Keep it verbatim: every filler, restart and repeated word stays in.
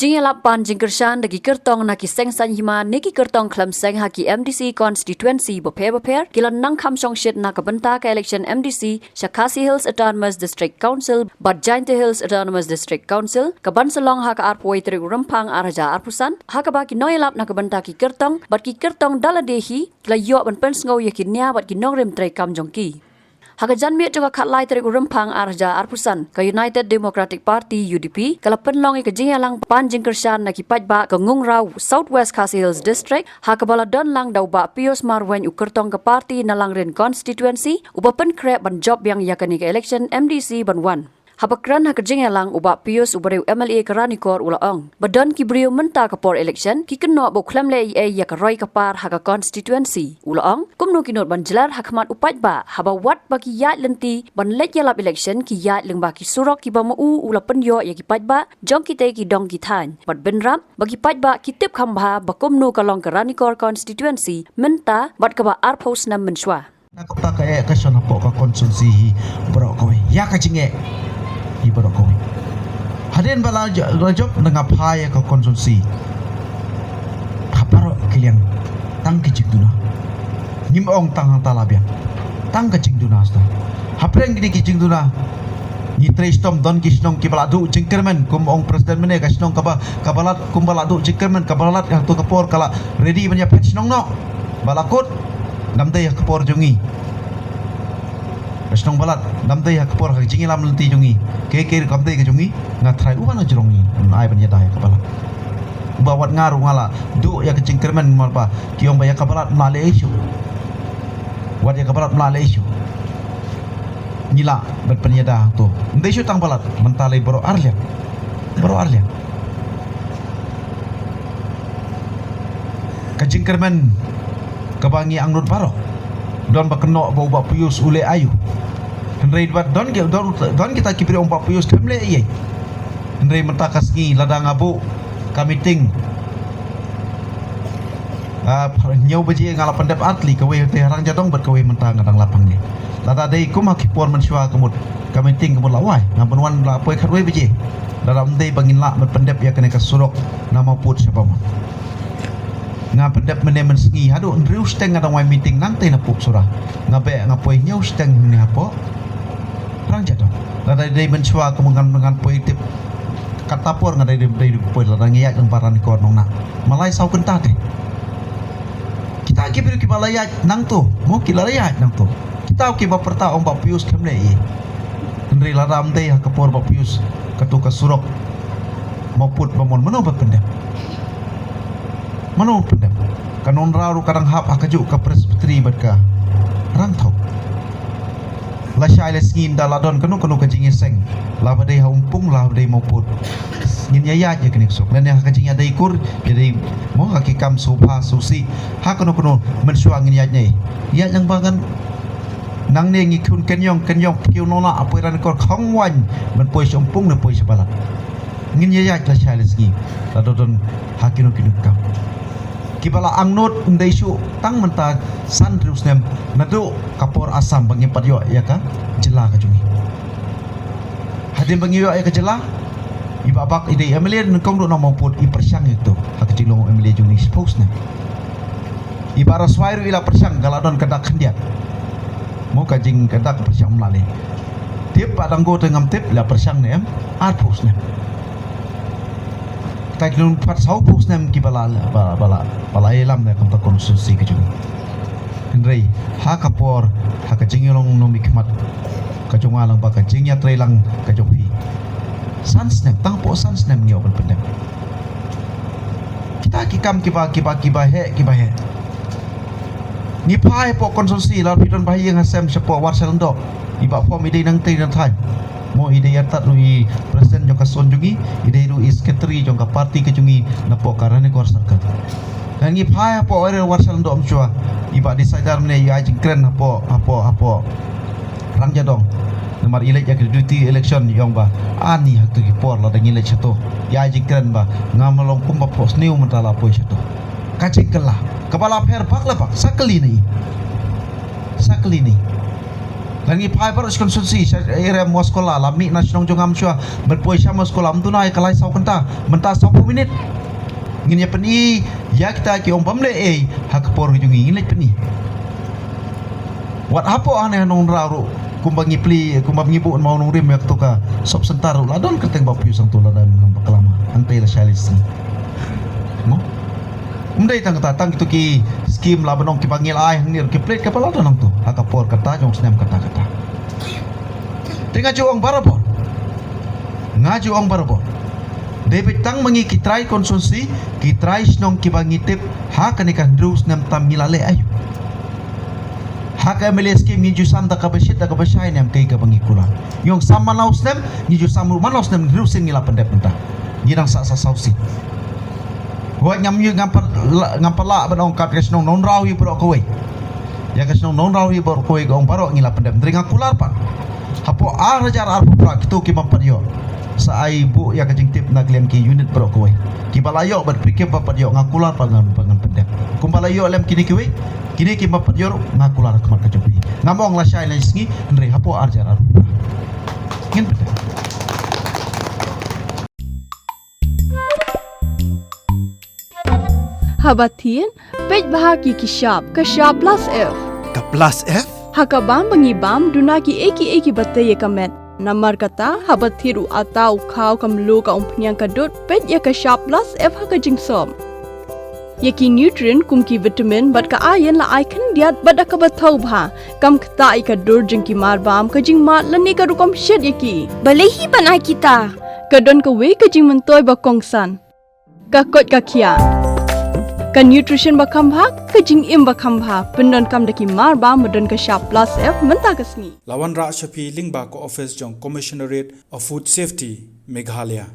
Jingïalap pan jingkyrshan da ki kyrtong na ki seng saiñ hima ne ki kyrtong khlem seng ha ki M D C constituency bapher bapher ki la nang kham shongshit na ka bynta ka election M D C sha Khasi Hills Autonomous District Council bad Jaintia Hills Autonomous District Council, ka ban sa long ha ka arphew tarik u Rymphang ar hajar arphew san, ha kaba ki nongïalap na ka bynta ki kyrtong bad ki kyrtong da lade hi ki la ïoh ban pynsngew ïa ki nia bad ki nongrim treikam jong ki. Ha ka janmiet jong ka khatlai tarik u Rymphang ar hajar arphew san, ka United Democratic Party, U D P, ka la pynlong ïa ka jingïalang pan jingkyrshan na ki paidbah ka Ngungraw, South West Khasi Hills District, ha kaba la don lang da u Bah Pius Marwein, u kyrtong ka party na Langrin constituency, uba pynkhreh ban jop biang ïa kane ka election M D C ban wan. Haba kren ha ka jingïalang, u Bah Pius, uba dei u M L A ka Ranikor, u la ong ba don ki briew mynta ka por election ki kynnoh ba u khlem leh ei ei ïa ka roi ka par ha ka constituency. U la ong kumno ki nud ban jler ha khmat u paidbah, haba wat ba ki ïaid lynti ban leit ïalap election ki ïaid lyngba ki surok kiba ma u u la pynïoh ïa ki paidbah jong kitei ki dong ki thaiñ, bad bynrap ba ki paidbah ki tip kham bha ba kumno ka long ka Ranikor constituency mynta bad kaba arphew snem mynshuwa. Na ka bynta ka eh ka shon hapoh ka constituency hi baroh kawei, ïa ka jingeh hi baroh kawei. Hadien ba la jo-, la jop na nga phai ïa ka constituency, ha baroh ki liang tang ki jingduna. Ngim ong tang hangta la biang, tang ka jingduna sdang. Hapdeng kine ki jingduna ngi trei shitom, don ki shnong kiba la duh jingkyrmen, kum ong president mynne, ka shnong kaba, kaba lad, kumba la duh jingkyrmen, kaba lad ha tu ka por ka la ready ban ïa phet shnong noh. Ba la kut, nam dei ha ka por jong ngi. Ka shnong ba lad, nam dei ha ka por ha ka jingïalam lynti jong ngi. Ke, ke kam dei ka jong ngi, nga tharai u wan ha jrong ngi, un ai ban ïada ïa kaba lad. Uba wat nga ruh nga la duh ïa ka jingkyrmen namar ba ki ong ba ïa kaba lad ym lah leh issue. Wat ïa kaba lad ym lah leh issue. Ngi lah ban pynïada hangto. Ym dei shuh tang ba lad, mynta lei baroh ar liang. Baroh ar liang. Ka jingkyrmen kaba ngi angnud baroh, don ba kynnoh ba u Bah Pius u leh aïu. Hynrei ba don ki, don, don kita ki briew ong Bah Pius khlem leh ei ei. Hynrei mynta ka sngi lada nga buh ka meeting, ah, hynñiew baje nga la pyndep artylli, kawei te ha Rangjadong bad kawei mynta nga dang lap hangne. Lada dei kum ha ki por mynshuwa ka mut ka meeting ka mut la wai, nga ban wan la poi khatwei baje. Lada ym dei ba ngin lah ban pyndep ïa kane ka surok na Mawpud sha Bamon. Nga pyndep mynne mynsngi haduh hynriew shiteng nga dang wai meeting nangtei na Puksura. Nga beh nga poi hynñiew shiteng hangne hapoh Rangjadong. Lada dei mynshuwa ka mut ngan, ngan poi tip kata por nga dei, dei, dei poi lada ngi ïaid lyngba Ranikor Nongnah. Ma lai saw kynta te. Kita ki briew kiba la ïaid nangto, mo ki la ïaid nangto. Kita kiba pyrta ong Bah Pius khlem leh ei ei. Hynrei lada ym dei ha ka por Bah Pius, kato ka surok Mawpud Bamon mano ba pyndep? Mano pyndep? Ka Nongraw ruh ka dang hap ha kajuh ka Presbytery bad ka Rangthong. Lashai lashisngi ynda la don kano kano ka jingïaseng, la ba dei ha Umpung la ba dei Mawpud, ngin ïa ïaid ïa kane ka surok. Lane ha ka jingïadei kur, ïadei mo ha ki kam sngewbha sngewsih, ha kano kano mynshuwa ngin ïaid ne. Ïaid nang ba ngan nangne ngi khun Kynïong, Kynïong Pkiew Nongnah, ha poi Ranikor khong waiñ ban poi sha Umpung ne poi sha Balat. Ngin ïa ïaid lashai lashisngi, la don ha kino kino ki kam. Kiba la angnud ym dei shuh tang mynta san hynriew snem naduh ka por Assam ba ngim pat ïoh ïa ka jylla ka jong ngi. Hadien ba ngi ïoh ïa ka jylla, i Bah Bak i dei M L A nyngkong ruh na Mawpud, i pyrshang ïa kato ha ka jinglong M L A jong ngi shiphew snem. I Bah Raswai ruh i la pyrshang, ka la don ka dak khyndiat. Mo ka jing ka dak pyrshang ym lah leh. Tip Bah Danggo te ngam tip la pyrshang ne em, arphew snem. Kita ki long pat sawphew snem kiba la, ba, ba la, ba la ïalam ne kam ka constituency ka jong ngi. Hynrei ha ka por, ha ka jingïalong nongmihkhmat ka jong nga lang bad ka jingïatreilang ka jong phi, san snem, tang hapoh san snem ngi ïoh ban pyndep. Kita ki kam kiba, kiba, kiba heh, kiba heh. Ngi phai hapoh constituency, la phi don ba ha ïing ha sem shapoh Warsalyngdoh. I Bah Fom i dei nangtei na thaiñ. Mo i dei artat ruh i president jong ka zone jong ngi, i dei ruh i secretary jong ka party ka jong ngi napoh ka Ranikor Circle. Ngan ngi phai hapoh area Warsalyngdoh mynshuwa, i Bah Deisaidar mynne i ai jingkren hapoh, hapoh, hapoh Rangjadong. Namar i leit ïa ka duty election i ong ba ani ha kito ki por lada ngi leit shato, i ai jingkren ba ngam long kumba phohsniew mynta la poi shato. Ka jingkylla kaba la pher bak la bak sa kylli na i, sa kylli na i. Lada ngi phai baroh shi constituency sha area Moskola, la mih na shnong jong nga mynshuwa ban poi sha Moskola, ym duna ïa ka lai saw kynta, mynta sawphew minit. Ngin ïa pyni ïa kita ki ong bym leh ei ha ka por ka jong ngi, ngin leit pyni. Wat hapoh hangne ha Nongmraw ruh, kumba ngi plie, kumba ngi buh na Mawlyngrem ïa kato ka sub center ruh, la don kyrteng Bah Pius hangto lada ngam bakla ma. Hangtei la shai leit sngap. Mo? Ym dei tang kata, tang kito ki skim la ban ong kiba ngi la ai hangne ruh ki plie, kiba la don hangto ha ka por kata jong snem kata kata. Te nga ju ong barabor. Nga ju ong barabor. Dei beit tang ma ngi ki trai constituency, ki trai shnong kiba ngi tip ha kane ka hynriew snem tam ngi la leh aïu. Ha ka M L A scheme ngi ju sam da kaba shit da kaba shai ne em, kaei kaba ngi kular. Ngi ong sam man la u snem, ngi ju sam ruh man la u snem, hynriew sien ngi la pyndep mynta. Ngi dang sah sa saw sien. Hooid ngam ïoh, ngam pat la, ngam pat lah ban ong kat ka shnong Nongmraw hi baroh kawei. Ïa ka shnong Nongmraw hi baroh kawei ka ong baroh ngi la pyndep. Hynrei nga kular pat. Hapoh ar hajar arphew phra kito ki bym pat ïoh, sa ai buh ïa ka jingtip na ka liang ki unit baroh kawei. Kiba la ïoh bad phi kiba pat ïoh nga kular pat ngan, ngan pyndep. Kumba la ïoh lem kine kiwei, kine ki bym pat ïoh ruh nga kular ha khmat ka jong phi. Ngam ong la shai la sngi, hynrei hapoh ar hajar arphew phra ngin pyndep. Haba thied, peit bha ki ki shap, ka shap plus F. Ka plus F? Ha ka bam ba ngi bam, duna kiei kiei kiba tei ïa ka met. Namar kata, haba thied u atta, u khaw, ka mluh, ka umphniang, ka dud, peit ïa ka shap plus F ha ka jingsop. Ïa ki nutrient kum ki vitamin bad ka iron la ai khyndiat bad da kaba thaw bha. Kam ktah ïa ka dur jong ki mar bam, ka jingmad lane ka rukom shet ïa ki. Balei hi ban ai kita? Ka don kawei ka jingmyntoi ba kongsan. Ka koit ka khiah. Ka nutrition ba kham bha, ka jingim ba kham bha. Pyndonkam da ki mar bam ba don ka shap plus F mynta ka sngi. La wanrah sha phi lyngba ka office jong Commissionerate of Food Safety, Meghalaya.